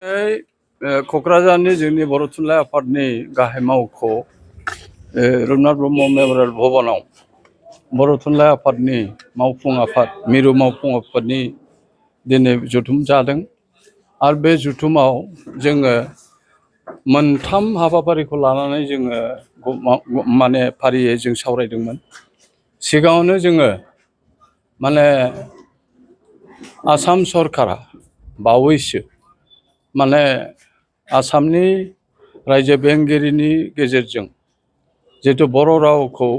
क'क्राझारनि जोंनि बर' थुनलाइ आफादनि गाहाय मावख' रुपनाथ ब्रह्म मेम'रियेल भबनाव बर' थुनलाइ आफादनि मावफुं आफाद मिरु मावफुं आफादनि दिनै जथुम जादों आरो बे जथुमाव जोङो मोनथाम हाबाफारिखौ लानानै जोङो माने फारियै जों सावरायदोंमोन। सिगाङावनो जोङो माने आसाम सरकारा बावैसो माने आसामनि रायजो बेंगिरिनि गेजेरजों जिहेतु बर' रावखौ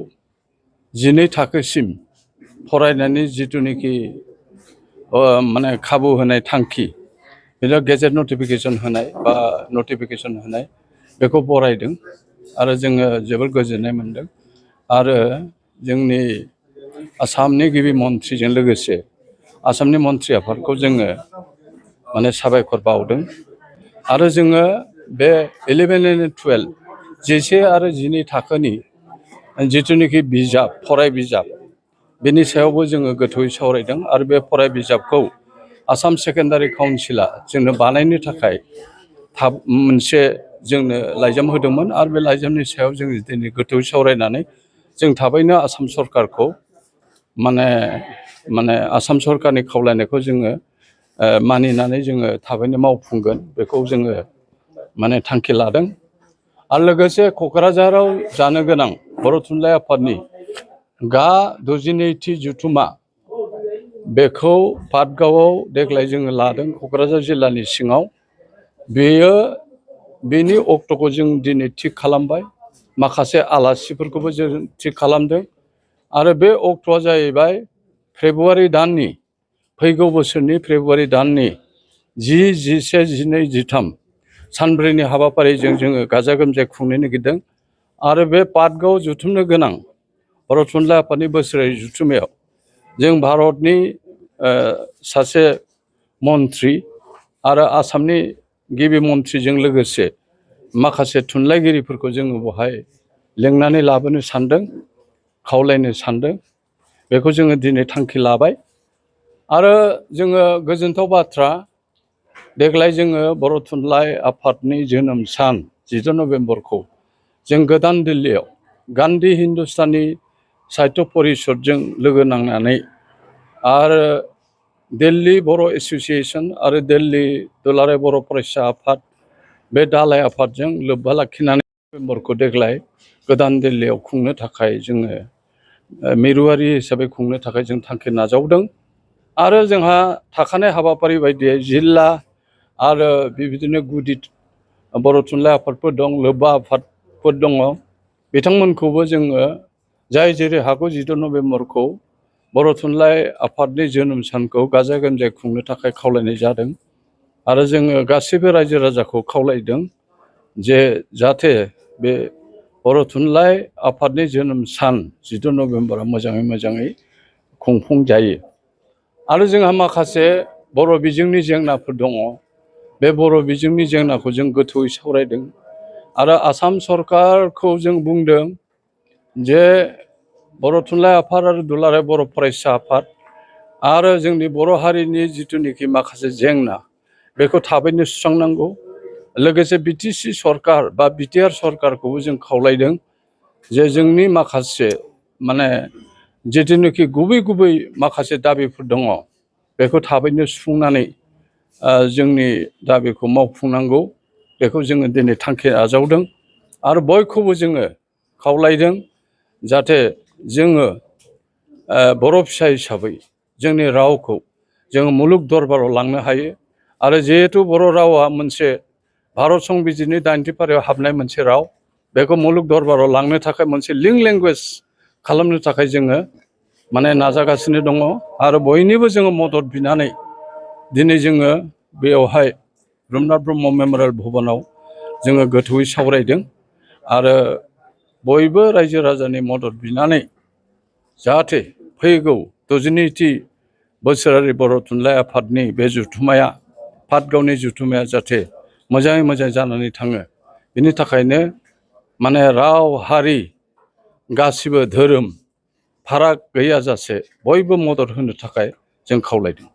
12 थाखोसिम फरायनायनि जिथुनिखि माने खाबु होनाय थांखि बेनो गेजेट नटिफिकेसन होनाय बा नटिफिकेसन होनाय बेखौ बरायदों आरो जोङो जोबोर गोजोननाय मोनदों आरो जोंनि आसामनि गिबि मन्थ्रिजों लोगोसे आसामनि मन्थ्रि आफादखौ जोङो माने साबायखर बावदों आरो जोङो बे 11 आरो 12 11 आरो 12 थाखोनि जिथुनिखि बिजाब फराय बिजाब बेनि सायावबो जोङो गोथौयै सावरायदों आरो बे फराय बिजाबखौ आसाम सेकेन्डारि काउन्सिला जोंनो बानायनो थाखाय मोनसे जोंनो लाइजाम होदोंमोन आरो बे लाइजामनि सायाव जों दिनै गोथौयै सावरायनानै जों थाबैनो आसाम सरकारखौ माने आसाम सरकारनि खावलायनायखौ जोङो मानिनानै जोङो थाबैनो मावफुंगोन बेखौ जोङो माने थांखि लादों। आरो लोगोसे क'क्राझाराव जानो गोनां बर' थुनलाइ आफादनि 62थि जथुमा बेखौ पाटगावआव देग्लाय जोङो लादों क'क्राझार जिल्लानि सिङाव। बेनि अक्ट'खौ जों दिनै थिग खालामबाय, माखासे आलासिफोरखौबो जों थिग खालामदों आरो बे अक्ट'आ जाहैबाय फेब्रुवारि दाननि फैगौ बोसोरनि फेब्रुवारि दाननि 10, 11, 12, 13 सानब्रैनि हाबाफारिजों जोङो गाजा गोमजायै खुंनो नागिरदों आरो बे पाटगाव जुथुमनो गोनां बर' थुनलाइ आफादनि बोसोरारि जुथुमायाव जों भारतनि सासे मन्थ्रि आरो आसामनि गिबि मन्थ्रिजों लोगोसे माखासे थुनलाइगिरिफोरखौ जोङो बेवहाय लेंनानै लाबोनो सानदों, खावलायनो सानदों। बेखौ जोङो दिनै थांखि लाबाय आरो जोङो गोजोनथाव बाथ्रा देग्लाय जोङो बर' थुनलाइ आफादनि जोनोम सान 14 नभेम्बरखौ जों गोदान दिल्लीयाव गान्धी हिन्दुस्तानी साहित्य परिषदजों लोगो नांनानै आरो दिल्ली बर' एस'सियेसन आरो दिल्ली दुलाराय बर' फरायसा आफाद बे दालाय आफादजों लोब्बा लाखिनानै नभेम्बरखौ देग्लाय गोदान दिल्लीयाव खुंनो थाखाय जोङो मिरुआरि हिसाबै खुंनो थाखाय जों थांखि नाजावदों आरो जोंहा थाखानाय हाबाफारि बायदियै जिल्ला आरो बेबायदिनो गुदि बर' थुनलाइ आफादफोर दं, लोब्बा आफादफोर दङ, बिथांमोनखौबो जोङो जाय जेरै हागौ 14 नभेम्बरखौ बर' थुनलाइ आफादनि जोनोम सानखौ गाजा गोमजायै खुंनो थाखाय खावलायनाय जादों आरो जोङो गासैबो रायजो राजाखौ खावलायदों जे जाहाथे बे बर' थुनलाइ आफादनि जोनोम सान 14 नभेम्बरा मोजाङै खुंफुंजायो। आरो जोंहा माखासे बर' बिजोंनि जेंनाफोर दङ। बे बर' बिजोंनि जेंनाखौ जों गोथौयै सावरायदों आरो आसाम सरकारखौ जों बुंदों जे बर' थुनलाइ आफाद आरो दुलाराय बर' फरायसा आफाद आरो जोंनि बर' हारिनि जिथुनिखि माखासे जेंना बेखौ थाबैनो सुस्रांनांगौ। लोगोसे बिटिसि सरकार बा बिटिआर सरकारखौबो जों खावलायदों जे जोंनि माखासे माने जिथुनिखि गुबै माखासे दाबिफोर दङ बेखौ थाबैनो सुफुंनानै जोंनि दाबिखौ मावफुंनांगौ। बेखौ जोङो दिनै थांखि आजावदों आरो बयखौबो जोङो खावलायदों जाहाथे जोङो बर' फिसा हिसाबै जोंनि रावखौ जोङो मुलुग दरबाराव लांनो हायो आरो जिहेथु बर' रावा मोनसे भारत संबिजिरनि 80 फारियाव हाबनाय मोनसे राव, बेखौ मुलुग दरबाराव लांनो थाखाय मोनसे लिंक लेंगुवेज खालामनो थाखाय जोङो माने नाजागासिनो दङ आरो बयनिबो जोङो मदद बिनानै दिनै जोङो बेयावहाय रुपनाथ ब्रह्म मेम'रियेल भबनाव जोङो गोथौयै सावरायदों आरो बयबो रायजो राजानि मदद बिनानै जाहाथे फैगौ 62थि बोसोरारि बर' थुनलाइ आफादनि बे जुथुमाया पाटगावनि जुथुमाया जाहाथे मोजाङै जानानै थाङो। बिनि थाखायनो माने राव हारि गासिबो धोरोम फाराग गैयाजासे बयबो मदद होनो थाखाय जों खावलायदों।